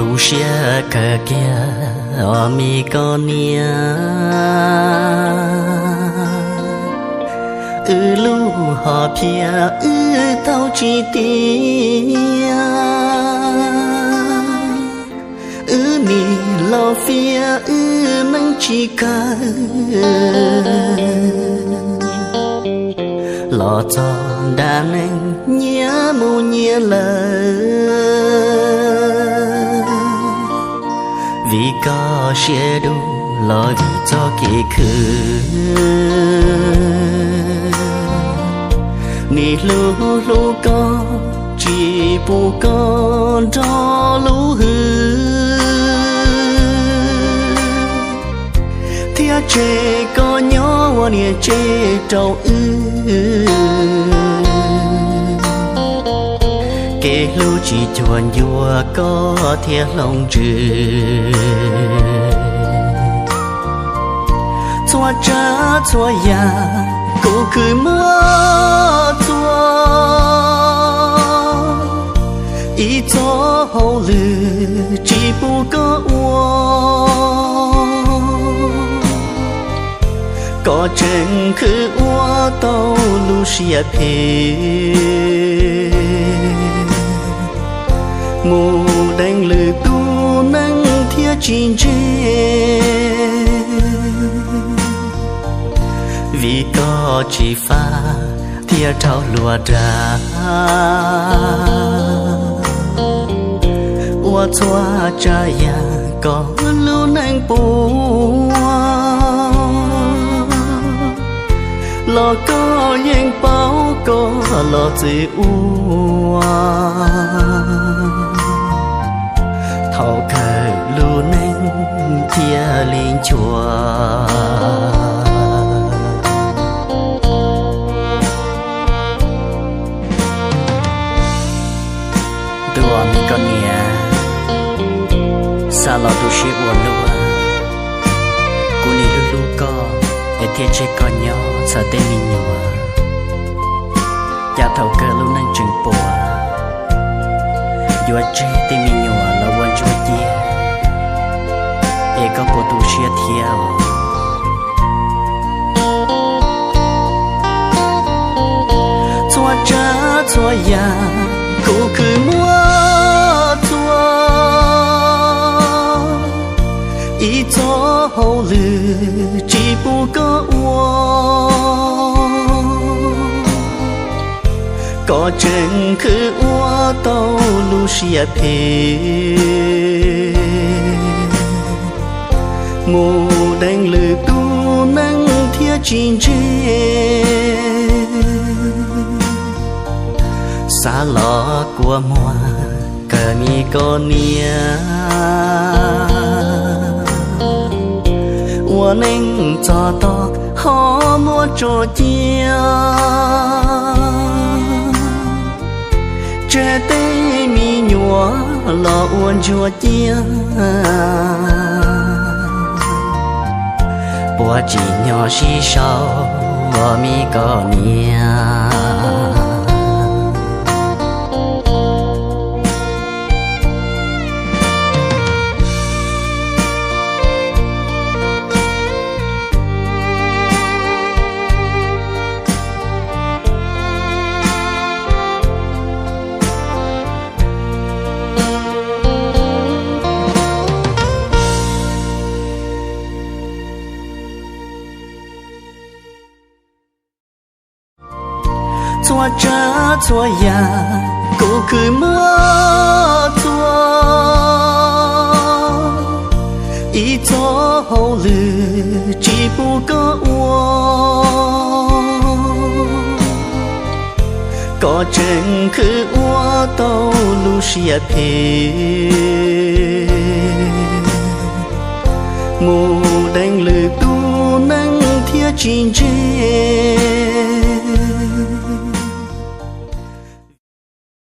Tu siab kawg kiag os me koj niam, wb lub hom phiaj wb tau tsis tiav, wb nim los fiab wb neej tsis kawg, los txog nram neej nyias mus nyias lawm. Vim koj siab dub los vim txoj kev khwv, nim hlub hlub koj tsis pub koj nrog lub hwj, thiab tseg koj nyob ua niam tsev rau wb. Kev hlub tsis cuag ncua koj thiaj hloov tswv. Txhua tsav txhua yam kuv khwv muab txua, ib txoj hauj lwm tsis pub koj ua. Koj tseem khwv ua tau lub siab phem, mus deev lwm tus neeg thiaj tsis ntse. Vim koj tsis faj thiaj raug luag dag, ua txhua tsav yam kom lub neej puas, los koj yeej paub koj los txwv ua. Thaum kawg lub neej thiaj li nchuav. Tus uas me koj niam, xa los tu siab ua luaj, kuv nim hlub hlub koj es thiaj tseg koj nyob txhawm tej me nyuam. Cas thaum kawg lub neej tseem puas, yuav tseg tej me nyuam los ua ntsuag ciaj, es koj puas tu siab thiab? Txhua tsav txhua yam kuv khwv muab txua, ib txoj hauj lwm tsis pub koj ua. Koj tseem khwv ua tau lub siab phem, mus deev lwm tus neeg thiaj tsis ntse. Xav los kua muag kawg me koj niam, ua neej txog tod ho muab tso cia, tseg tej me nyuam los ua ntsuag ciaj. Puas tsim nyog sib sau me koj niam? Txhua tsav txhua yam kuv khwv muab txua, ib txoj hauj lwm tsis pub koj ua. Koj tseem khwv ua tau lub siab phem, mus deev lwm tus neeg thiaj tsis ntse.